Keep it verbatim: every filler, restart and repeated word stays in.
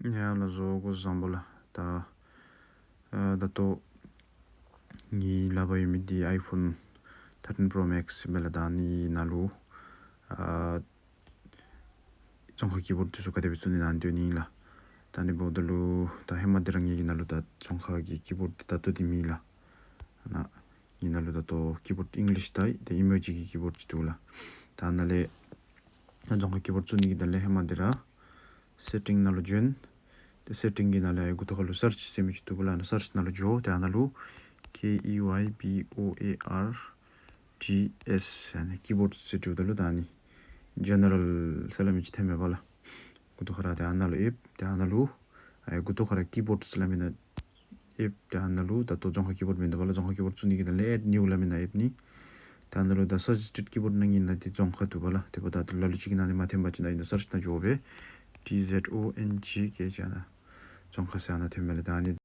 ཡ་ལགས་སོ། སྐུ་གཟུགས་བཟང་པོ་ལགས། ད་ཨ་ད་ལྟོ་ངེའི་ལག་པར་ཡོད་མི་འདི་iPhone thirteen Pro Max ཨིན་པས་ལགས། ད་ཨ་ནི་ནང་ལུ་ཨ་རྫོང་ཁ་ཀི་བོཌ་འདི་ཚུ་ག་དེ་སྦེ་བཙུགས་ནི་ཨ་ནི་སྟོན་ནི་ཨིན་ལགས། ད་ཨ་ནི་འབདཝ་ད་ལུ་ད་ཧེ་མ་འདི་ར་ངེ་གི་ནང་ལུ་ད་རྫོང་ཁ་གི་ཀི་བོཌ་འདི་ད་ལྟོ་འདི་མེད་ལགས། ཨ་ནཱ་ངེའི་ནང་ལུ་ད་ལྟོ་ཀི་བོཌ་ཨིང་ལིཤ་དང་ཏེ་ཨི་མོ་ཇི་གི་ཀི་བོཌ་ཅིག་འདུག་ལགས། ད་ཨ་ནཱ་ལས་ད་རྫོང་ཁ་ཀི་བོཌ་བཙུགས་ནི་གི་དོན་ལས་ཧེ་མ་འདི་ར་སེ་ཊིང་ནང་ལུ་འགྱོ་ཡི། ཏེ་སེ་ཊིང་གི་ནང་ལས་ཨའི་མགུ་ཏོ་ཁ་ལུ་སརཆ་ཟེར་མི་ཅིག་འདུག་པ་ལགས། ཨ་ནཱ་སརཆ་ནང་ལུ་འགྱོ། ཏེ་ཨ་ནཱ་ལུ་ཀེ་ཨི་ཝའི་བི་ཨོ་ཨེ་ཨར་ཊི་ཨེསི་ཨ་ནི་ཀི་བོཌ་ཟེར་བྲིཝ་ད་ལུ་ད་ཨ་ནི་ཇེ་ནེ་རཱལ་ཟེར་སླབ་མི་ཅིག་ཐོནམ་མས་པ་ལགས། མགུ་ཏོ་ཁར། ཏེ་ཨ་ནཱ་ལུ་ཨེབ། ཏེ་ཨ་ནཱ་ལུ་ཨའི་མགུ་ཏོ་ཁར་ཀི་བོཌ་ཟེར་སླབ་མི་ནང་ཨེབ། ཏེ་ཨ་ནཱ་ལུ་ད་ལྟོ་རྫོང་ཁ་ཀི་བོཌ་མིན་འདུག་པ་ལགས། རྫོང་ཁ་ཀི་བོཌ་བཙུགས་ནི་གི་དོན་ལས་ཨེཌ་ནིའུ་སླབ་མི་ནང་ཨེབ་ནི། ཏེ་ཨ་ནཱ་ལུ་ད་སཱ་ཇེསི་ཊེཌ་ཀི་བོཌ་ནང་ཨིན་ན་འདི་རྫོང་ཁ་འདུག་པ་ལགས། དེ་འབདཝ་ད་ལ་ལུ་ཅིག་གི་ནང་ལས་མ་ཐོན་པ་ཅིན་ཨ་ནི་སརཆ་ནང་འགྱོ་སྦེ་ཊི་ཟེཌ་ཨོ་ཨེན་ཇི་ཀེ་ཨེཆ་ཨ་ནཱ་རྫོང་ཁ་ཟེར་ཨ་ནཱ་ཐོནམ་མས་ལགས། ད་ཨ་ནི་